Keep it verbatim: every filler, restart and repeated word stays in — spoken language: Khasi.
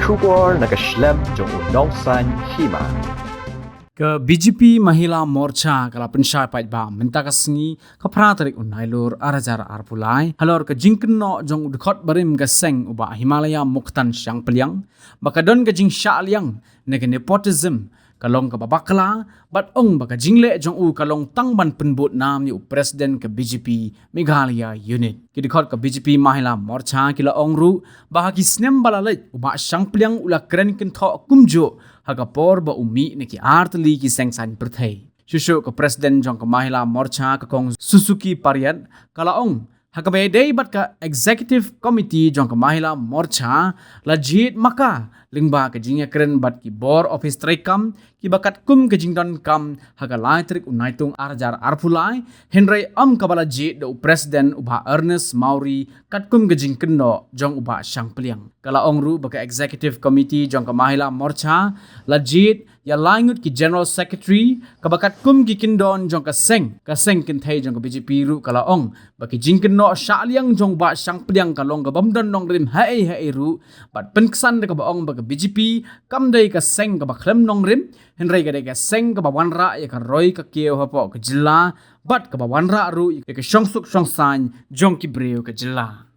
Khubor na ka shlem jong u Nongsaiñ Hima. Ka B J P Mahila Morcha ka la pynshai paidbah mynta ka sngi ka phra tarik u Nailur ar hajar arphew lai halor ka jingkynnoh jong u dkhot barim ka seng u Bah Himalaya Muktan Shangpliang ba ka don ka jingshah liang ne ka nepotism, ka long kaba bakla, bad ong ba ka jingleh jong u ka long tang ban pynbud nam ïa u president ka B J P Meghalaya Unit. Ki dkhot ka B J P Mahila Morcha ki la ong ruh ba ha ki snem ba la leit u Bah Shangpliang u la kren kynthoh kumjuh ha ka por ba u mih na ki artylli ki seng saiñ pyrthei. Shuh shuh ka president jong ka Mahila Morcha ka Kong Suzuki Pariat ka la ong ha kaba ïadei bad ka executive committee jong ka Mahila Morcha la jied ma ka lyngba ka jingïakren bad ki bor office treikam kiba katkum ka jingdonkam ha ka lai tarik u Naitung ar hajar arphew lai, hynrei ym kaba la jied da u president u Bah Ernest Mawrie katkum ka jingkynnoh jong u Bah Shangpliang. Ka la ong ruh ba ka executive committee jong ka Mahila Morcha la jied ïa lai ngut ki general secretary, kaba katkum ki kyndon jong ka seng, ka seng kynthei jong ka B J P ruh ka la ong ba ki jingkynnoh shah liang jong u Bah Shangpliang ka long kabym don nongrim haei haei ruh, bad pynksan da kaba ong ba ka B J P kam dei ka seng kaba khlem nongrim, hynrei ka dei ka seng kaba wanrah ïa ka roi ka kiew hapoh ka jylla, bad kaba wanrah ruh ïa ka shongsuk shongsaiñ jong ki briew ka jylla.